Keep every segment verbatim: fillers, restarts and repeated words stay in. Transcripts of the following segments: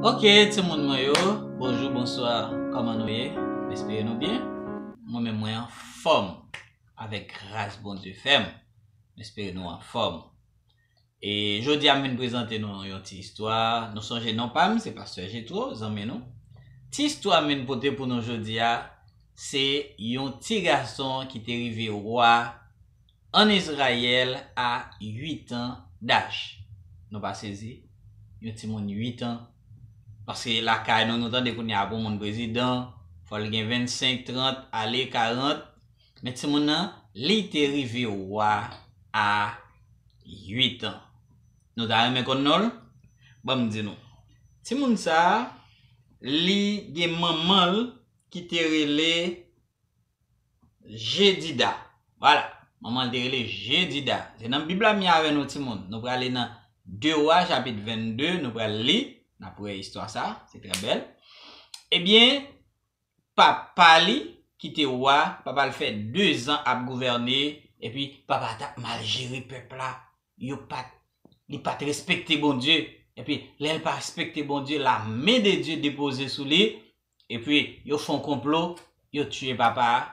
Ok, timoun mwen yo, bonjou, bonswa, kòman nou ye? M espere nou byen. Mwen menm mwen anfòm, avèk gras Bondye fè m. M espere nou anfòm. E jodi a m vin prezante nou yon ti istwa. Nou sonje non pa m, se Pastè Jetro, zanmi nou. Ti istwa m vin pote pou nou jodi a, se yon ti gason ki te rive wa ann Izrayèl a uit an daj. Nou pa sezi? Yon timoun uit an. Paske lakay nou, nou tande kounye a pou moun prezidan, fò l gen vennsenk, trant, ale karant. Men timoun nan, li te rive wa a uit an. Nou ta renmen konn non l? Ban m di nou. Timoun sa a, li gen manman l ki te rele Jedida. Vwala. Manman l te rele Jedida. Se nan Bib la m ye avè nou, timoun. Nou prale nan de Wa, chapit vennde, nou pral li, n ap wè istwa sa, se trè bèl. Ebyen, papa li, ki te wa, papa l fè dezan ap gouvène, epi papa t ap mal jere pèp la. Yo pa t, li pa t respekte Bondye. Epi, lè l pa respekte Bondye, la men de Dye depoze sou li. Epi, yo fè yon konplo, yo tiye papa a.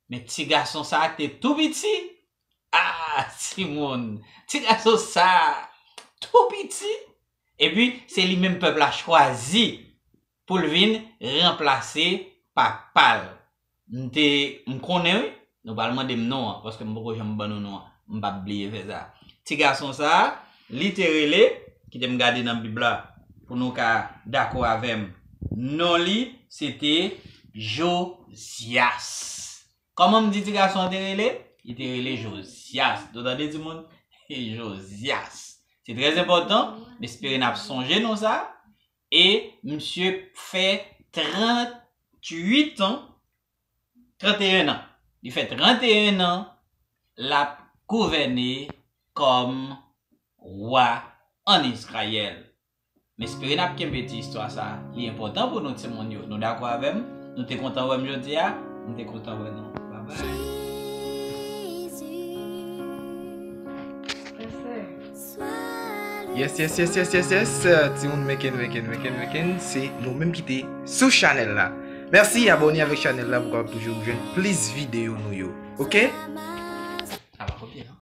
Men ti gason sa a ki te tou piti. Ah, timoun! Ti gason sa a tou piti. Epi, se li menm pèp la chwazi pou l vin ranplase papa l. M te, m konnen wi, nou pral mande m non an, paske m poko janm ban nou non an. M p ap bliye fè sa. Ti gason sa a, li te rele, kite m gade nan Bib la, pou nou ka dakò avè m. Non li, se te Jozyas. Kòman m di ti gason an te rele? Li te rele Jozyas. Nou tande, timoun? Jozyas. Se trè enpòtan. M espere n ap sonje non sa. E misye fè tranntuit an, tranteyen an. Li fè tranteyen an, l ap gouvène kòm wa ann Izrayèl. M espere n ap kenbe ti istwa sa a. Li enpòtan pou nou, timoun yo. Nou dakò avè m? Nou te kontan wè m jodi a? M te kontan wè nou. Babay. Yes, yes, yes, yes, yes, yes. Timoun, meken, meken, meken, meken. Se nou menm ki te sou chanèl la. Mèsi, abòne avèk chanèl la pou w kapab toujou jwenn plis videyo nou yo. Ok?